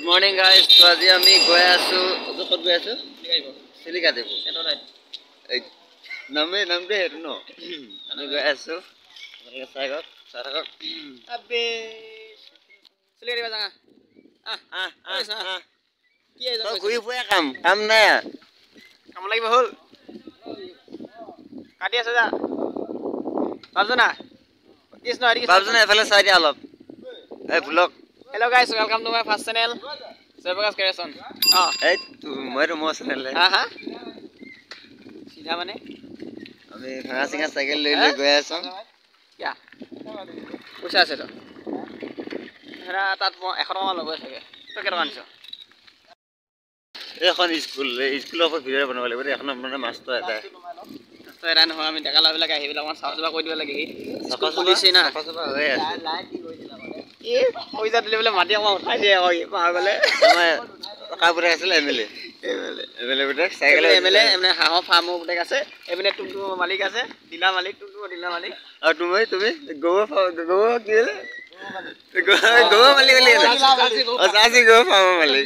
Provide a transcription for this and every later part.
Morning guys. তো আজি আমি গৈ আছো, ক'ত গৈ আছো? চিলিকা দ্বীপ। নামে নামটোৱে সেইটো ন। আমি গৈ আছো, আপোনালোকে চাই থাকক, চাই থাকক। ঘূৰি ফুৰে কাম কাম নাই, কাম লাগিব হ'ল কাটি আছে যা বাবজনা। কৃষ্ণ বাবজনা এফালে চাই দিয়া অলপ এই vlog. Hello guys, welcome to my first channel Jayprakash creation. অ এই মইতো মোৰ চেনেল। হা হা চিধা মানে আমি ভাঙা চিঙা চাইকেল লৈ লৈ গৈ আছো। কিয়া পইচা আছে তো হেৰা তাত মই 100 টকা ল'ব চাগে। তই কেইটকা আনিছ? এইখন স্কুল, এই স্কুলৰ ওপৰত ভিডিঅ' বনাব লাগিব। এখন মানে মাষ্টৰ এটাই এটা নহয়, আমি ডেকা ল'ৰাবিলাক আহি পেলাই অকণমান চাফা চাফা কৰি দিব লাগে। সি না পইচা দিলে বোলে মাটি অকণমান উঠাই দিয়ে আকৌ পাৰ গ'লে। কাৰ পুতেক আছিলে? M L A, M L A পুতেক চাইকেল, এম এল এ মানে হাঁহৰ ফাৰ্মৰ পুতেক আছে, এইপিনে টুমটুমৰ মালিক আছে, ডিলাৰ মালিক, টুমটুমৰ ডিলাৰ মালিক। আৰু তুমি তুমি গৰু গৰু কি গৰু মালিক বুলি জাৰ্চি গৰু ফাৰ্মৰ মালিক,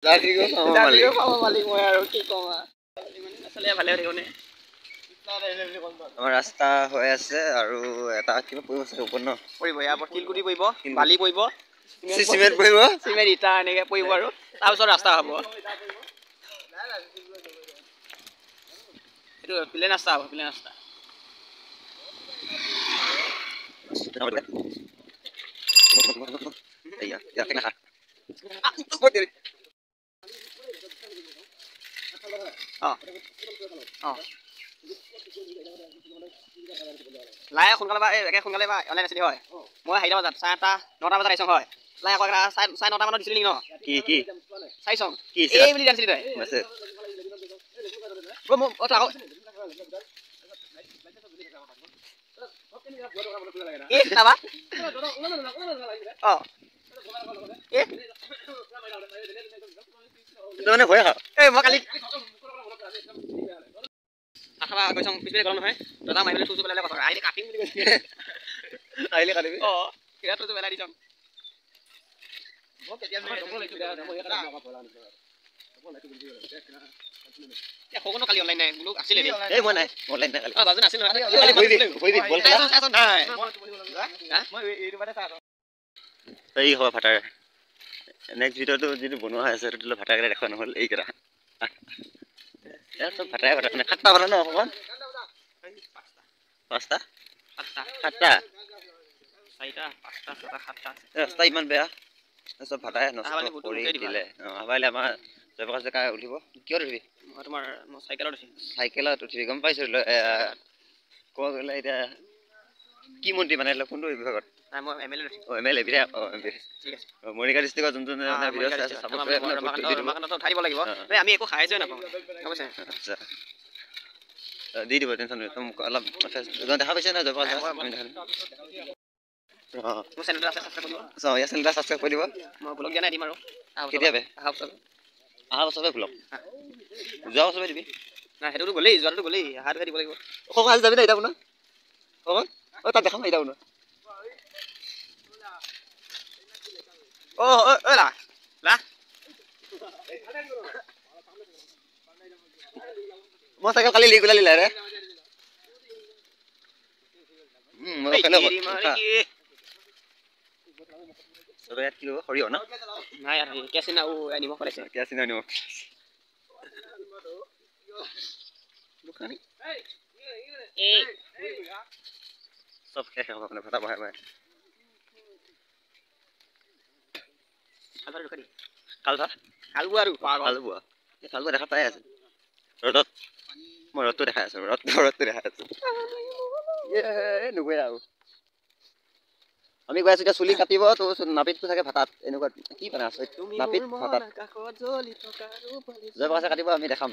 জাৰ্চি গৰু ফাৰ্মৰ মালিক, ফাৰ্মৰ মালিক মই আৰু কি ক'ম। আচলতে ভালে থাকিব নে? আমাৰ ৰাস্তা হৈ আছে আৰু এটা কিবা পৰিব চাগে ওপৰত ন? পৰিব, ইয়াৰ ওপৰত শিলগুটি পৰিব, বালি পৰিব, চিমেণ্ট পৰিব, চিমেণ্ট ইটা এনেকৈ পৰিব আৰু তাৰপিছত ৰাস্তা হ'ব। এইটো প্লেন ৰাস্তা হ'ব, প্লেন ৰাস্তা। অঁ অঁ লাই সোনকালে বা একে সোনকালে বা অনলাইন আছিলি হয়। মই 4টা বজাত 8:30 9টা বজাত আহিছোঁ হয়। লাই আকৌ 9:30 মানত দিছিলি নেকি ন? কি কি চাইছ এই বুলি জানিছিলি তই? আকৌ এই মই কালি আঠা গৈছোঁ পিছপিনে গ'লো নহয়, দাদা মাৰি পেলাই থুচু পেলালে কথা আহিলে কাটিম বুলি কৈছে। আহিলে কাটিবি? অঁ কিবা থুচু পেলাই দিছ। সৌকনো কালি অনলাইন নাই বোলো আছিলে। এই মই নাই অনলাইন নাই কালি। অঁ বাজু নাছিল নহয়। এই হয় ভাটাৰ নেক্সট ভিডিঅ'টো যিটো বনোৱা হৈ আছে সেইটো ভাটাৰকেইটা দেখুওৱা নহ'ল। এইকেইটা চব ভাটাই ভাটা মানে 7টা ভাটা ন? অকণমান 5টা 7টা ৰাস্তা ইমান বেয়া, চব ভাটাই নষ্ট কৰি দিলে। অহাবাইলে আমাৰ জয়প্ৰকাশ ডেকা উঠিব। কিয় উঠিবি? তোমাৰ চাইকেলত উঠিম। চাইকেলত উঠিবি, গম পাইছোঁ। ক'ব গ'লে এতিয়া কি মন্ত্ৰী মানে কোনটো বিভাগত? মই এম এল এ। অঁ এম এল এ বিধায়ক। অঁ এম পি। ঠিক আছে। মৰিগাঁও ডিষ্ট্ৰিক্টৰ যোনটো ভিডিঅ' চাই আছে উঠাই দিব লাগিব। আমি একো সাহায্যই নাপাওঁ। আচ্ছা দি দিব, টেনশ্যন মোক অলপ দেখা পাইছে নহয় জয়প্ৰকাশ। মোৰ চেনেলটো আছে, ছাবস্ক্ৰাইব কৰিব। অঁ ইয়াৰ চেনেলটো ছাবস্ক্ৰাইব কৰি দিব। মই ব্লগ দিয়া নাই দিম আৰু কেতিয়াবা অহা বছৰ, অহা বছৰে ব্লগ, যোৱা বছৰে দিবি নাই? সেইটোতো গ'লেই, যোৱাটোতো গ'লেই, অহাটোহে দিব লাগিব। অকণ আজি যাবি ন এতিয়া আপোনাৰ অকণ অঁ তাত দেখাম এতিয়া আপোনাৰ। অঁ ঐ লা লা মই চাইকেল কালি লিক ওলালি ৰে। ইয়াত কি সৰিয়হ ন? নাই ইয়াত কেঁচিনা নিমখ পেলাইছে। কেঁচিনা নিমখ চব শেষ হ'ব মানে ভাটা বহাই বহাই। কালভা কালবোৱা আৰু কালবোৱা, কালবোৱা দেখা পাই আছে ৰ'দত। মই ৰ'দটো দেখাই আছো, ৰ'দ ৰ'দটো দেখাই আছো। নগৈ আৰু আমি গৈ আছো এতিয়া চুলি কাটিব। তো নাপিতটো চাগে ভাতাত এনেকুৱা কি বনাই আছো, নাপিত ভাতাত জয়প্ৰকাশে কাটিব, আমি দেখাম।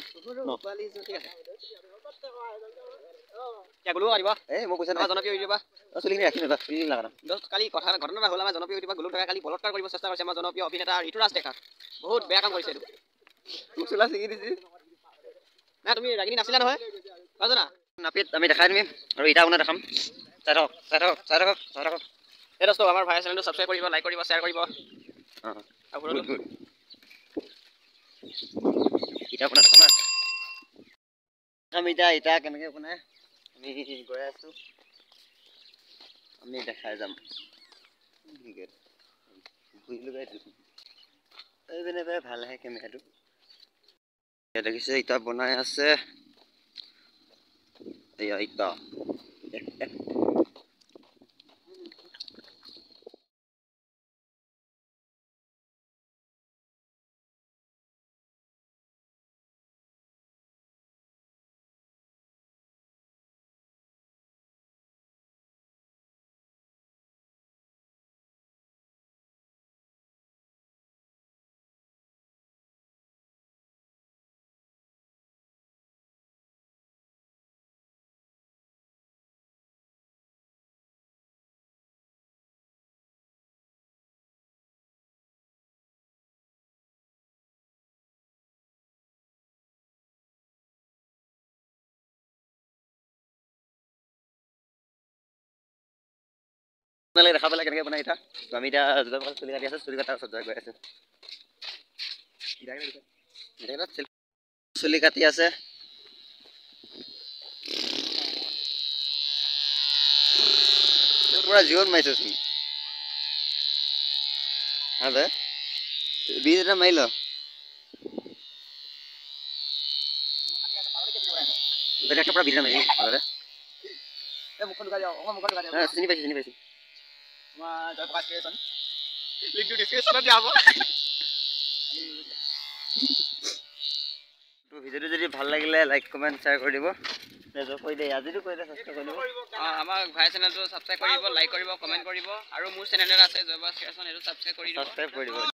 এই মই পইচা জনপ্ৰিয় ইউটিউবাৰ চুলিখিনি ৰাখিম এবাৰ, চুলিখিনি নাকাটাম। কালি কথা ঘটনা এটা হ'ল, আমাৰ জনপ্ৰিয় ইউটিউবাৰ গোলোক ডেকা কালি বলৎকাৰ কৰিব চেষ্টা কৰিছে আমাৰ জনপ্ৰিয় অভিনেতা ঋতুৰাজ ডেকা। বহুত বেয়া কাম কৰিছে এইটো। মোক চোলা ছিঙি দিছে। নাই তুমি ৰাগিনী নাছিলা নহয় বাজনা। নাপিত আমি দেখাই দিম আৰু ইটা আপোনাৰ দেখাম। চাই থাকক, চাই থাকক, চাই থাকক, চাই থাকক। এই দোস্ত আমাৰ ভাই চেনেলটো ছাবস্ক্ৰাইব কৰিব, লাইক কৰিব, শ্বেয়াৰ কৰিব। Good good. ইটা বনাই থকা না আমি এতিয়া ইটা কেনেকৈ বনাই আমি গৈ আছোঁ, আমি দেখাই যাম। এইপিনে ভাল আহে কেমেৰাটো। দেখিছে ইটা বনাই আছে, এয়া ইটা। আপোনালোকে দেখা পালে কেনেকৈ বনাই ইটা। তো আমি এতিয়া চুলি কাটি আছোঁ, চুলি কটাৰ ওচৰত গৈ আছোঁ। চুলি কাটি আছে। পুৰা জীৱন মাৰিছচোন। হা বীজ এটা মাৰি ল। বেলেগ পৰা বীজ এটা মাৰি চিনি পাইছোঁ, চিনি পাইছোঁ। ভিডিঅ'টো যদি ভাল লাগিলে লাইক কমেণ্ট শ্বেয়াৰ কৰি দিব। আমাৰ ভাই চেনেলটো ছাবস্ক্ৰাইব কৰিব, লাইক কৰিব, কমেণ্ট কৰিব। আৰু মোৰ চেনেল এটা আছে জয়প্ৰকাশ ক্ৰিয়েশ্যন, সেইটো ছাবস্ক্ৰাইব কৰি দিব, ছাবস্ক্ৰাইব কৰি দিব।